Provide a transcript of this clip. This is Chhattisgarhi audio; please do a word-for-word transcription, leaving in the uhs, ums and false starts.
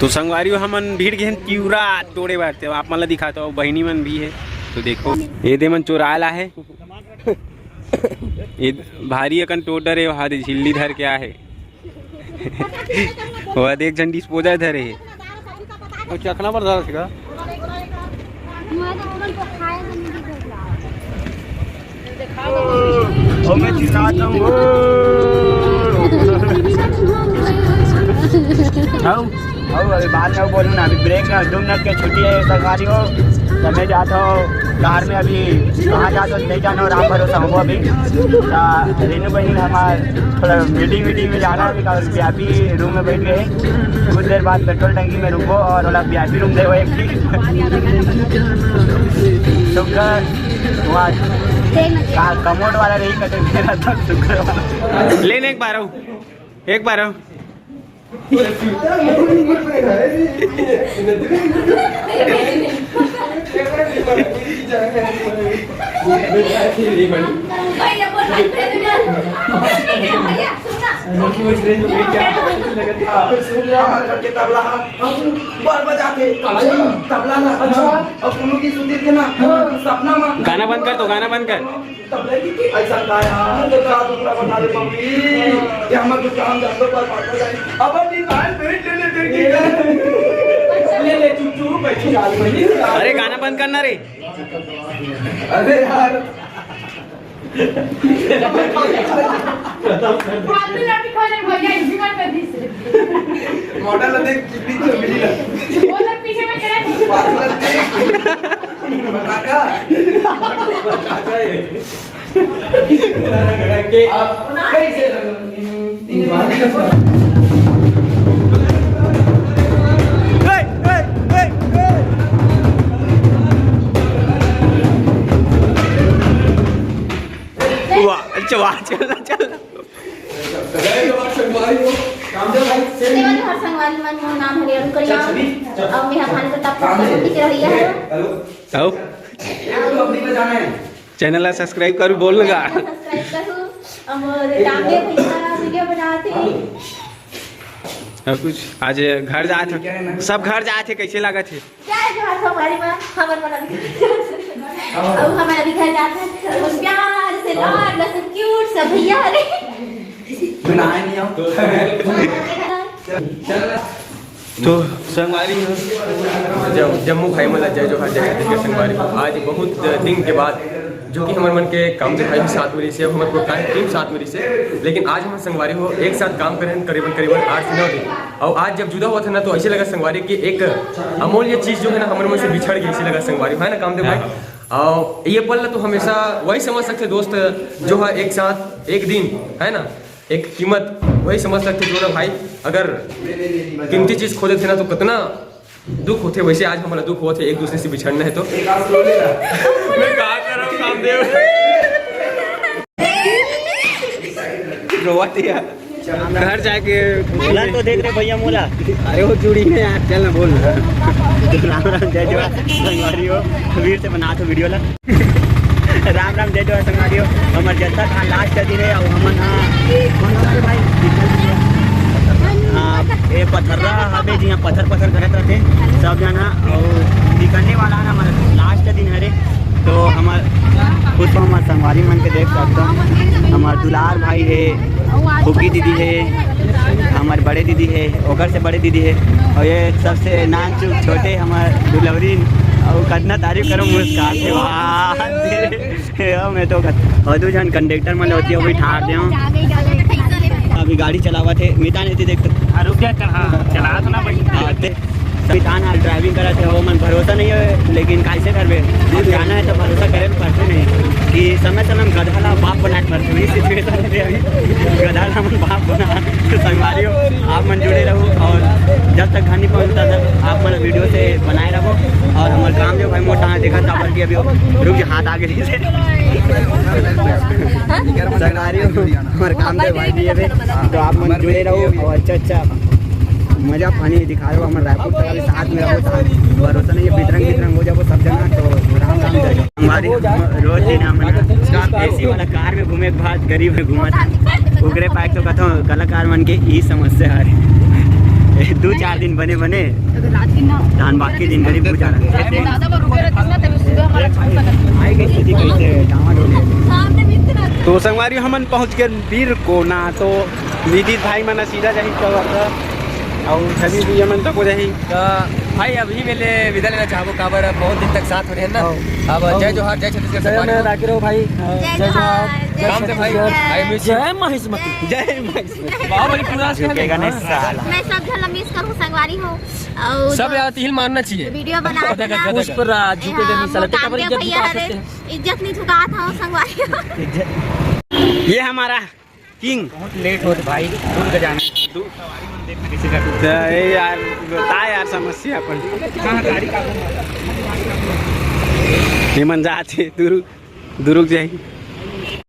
तो संगवारी हो, हमन भिड़ गेन तिवरा टोड़े बर, ते आप मन ला दिखात हो, बहिनी मन भी हे। तो देखो, ये दे मन चोराय ला हे। ये भारी अकन टोडर हे, वहाँ दे झिल्ली धर के आहे। वहाँ दे एक झन disposal धरे हे। वो चखना पर धरा सिका। ओ, मैं चिल्लाता हूँ, ओ। आओ, आओ, अभी बाद में बोलूँ ना, अभी break में दो मिनट की छुट्टी है, संगवारी हो। तो मैं जाता हूँ कार में, अभी कहाँ जाता हूँ, नहीं जाना, राम भरोसा हूँ अभी। आ, रेनू बहन हमार थोड़ा meeting वीटिंग में जाना है, अभी VIP room में बैठ गए। कुछ देर बाद petrol टंकी में रुको और वाला VIP room दे, वो एक सुग्घर वहाँ का कमोड वाला रही, कटे मेरा तो सुग्घर वाला। लेने एक बार आओ, एक बार आओ। तबला, तबला ना, अच्छा। और कोनो की सुधीर के ना, सपना में गाना बंद कर दो, गाना बंद कर। तब लगी कि ऐसा गाया, तो का दूसरा बता दे बबली, कि हमर कुछ काम जान दो, पर बात हो जाए। अब अपनी बात फिर ले ले, फिर की कर। ले ले, चुप, चुप, बैठी जा, बैठी जा। अरे, गाना बंद करना रे। अरे यार। आपने लड़की खोजन भैया, इसी बात कर दी से। मॉडल देख, कितनी चमड़ी लग। वो तो पीछे में चला। पास लग देख। पटाखा। वाह, अच्छा, वाह, चलना, चलना। जय जोहार संगवारी हो। रामदेव भाई, से सेवा जोहार संगवारी मन, मोर नाम हरे अरुण करिया। चल, चल। अउ मेहा भानु प्रताप चौरसिया के रहइया हरंव। हेलो। अउ? ये तो अपनी बजाना है। Channel ला subscribe करू, बोल लगा। Channel ला subscribe करू। अउ मोर रामदेव भैया video बनाथे। अउ कुछ आज घर जात हे, सब घर जात हे, कइसे लागत हे? जय जोहार संगवारी मन, हमन मन अभी, अउ हमन अभी घर जात हन। प्यार से, लाड से, cute से भैया रे। बनाए नहीं हम। तो संगवारी हो। जब जम्मो भाई मन ला जय जोहार, जय छत्तीसगढ़ संगवारी हो। आज बहुत दिन के बाद जो कि हमर मन के कामदेव भाई भी साथ में रहिसे, हमर पूरा team साथ में रहिसे, लेकिन आज हमर संगवारी हो एक साथ काम करे हन करीबन, करीबन आठ से नौ दिन। अउ आज जब जुदा होवत हन ना, तो ऐसे लगा संगवारी कि एक अमूल्य चीज जो है ना, हमर मन से बिछड़ गई, ऐसे लगा संगवारी, है ना कामदेव भाई? हाँ। अउ ये पल ला तो हमेशा वही समझ सकथे दोस्त, जो है एक साथ एक दिन, है ना, एक कीमत वही समझ सकथे जो ना भाई, अगर कीमती चीज खो देथे ना, तो कितना दुख होथे। वैसे आज हमला दुख होवत हे एक दूसरे से बिछड़ना है तो। मैं का करंव कामदेव? रोवत हे यार। घर जाके मोला तो देख रे भैया मोला। अरे वो चूड़ी में यार, चल ना बोल। राम राम, जय जोहार संगवारी हो। वीर से बनात हो video ला। राम राम, जय जोहार संगवारी हो। हमर जत्था का last दिन हे अउ हमन हा, हाँ, ये पथर्रा हवे जिहाँ पथर पथर करत रहिथे सब झन हा, अउ निकलने वाला हे ना, हमर last दिन हरे। तो हमर कुछ हमर संगवारी मन के देख सकत हो, हमर दुलार भाई हे, फुग्गी दीदी हे, हमर बड़े दीदी हे, ओकर से बड़े दीदी हे, अउ ये सबसे नानचुक छोटे हमर दुलौरी, अउ कतना तारीफ करो मुस्कान से, वाह। हे, मैं तो कत-, अउ दू झन conductor मन होती, वो भी ठार दे हूँ। अभी गाड़ी चलावत हे, मितान हे, देख तो। हाँ, रुक जा, चल, हाँ, चला तो ना भाई। हाँ, ते-, मितान हा driving करत हे, वो मन भरोसा नहीं है, लेकिन कैसे करबे? अब जाना है तो भरोसा करे पड़थे नहीं कि समय समय में गधा ला बाप बनाए पड़थे, वही situation है अभी। गधा ला मन बाप बना। तो संगवारी हो, आप मन जुड़े रहो अउ जब तक घर नहीं पहुँचता तब आप मन video से बनाए रहो। अउ हमर कामदेव भाई मोटा हाथ देखा था, बल्कि अभी रुक जा, हाथ आगे नहीं से। संगवारी हो, हमर कामदेव भाई भी हे, तो आप मन जुड़े रहो अउ अच्छा अच्छा मजा पानी दिखा रहे हो। हमर रायपुर तक अभी साथ में रहो, साथ भरोसा नहीं है, बितरंग बितरंग हो जाबो सब जना। तो राम राम, जय जोहार। हमारी रोज दिन हम ना AC वाला कार में घूमे के बाद गरीब में घूमत हे। ओकरे पाए तो कहता हूँ कलाकार मन के ई समस्या है। दू चार दिन बने बने, धान बाकी दिन गरीब गुजारा। तो संगवारी, हमन पहुंच गए बीर कोना। तो विदित भाई मन सीधा जाही कवर्धा, अउ छवि भी हमन तक हो जाही। तो भाई, अभी मैं ले विदा लेना चाहबो, काबर बहुत दिन तक साथ हो रहे हैं ना। अब जय जोहार, जय छत्तीसगढ़ संगवारी। राखी रहो भाई। जय जोहार, जय छत्तीसगढ़। जय महेश मती। जय महेश मती। बाहुबली पूरा से रुकेगा नहीं साला। मैं सब झन ला मिस करूँ संगवारी हो। अउ सब यार तिल मारना चाहिए। वीडियो बना पुष्पराज झुके दे नहीं साला। काबर इज्जत भैया, अरे इज्जत नहीं झुकात हूँ संगवारी हो। ये हमारा किंग। बहुत लेट होत भाई, दूर के जाना। ए यार, बता यार समस्या अपन। ये मन जात हे, दुरुक, दुरुक जाही।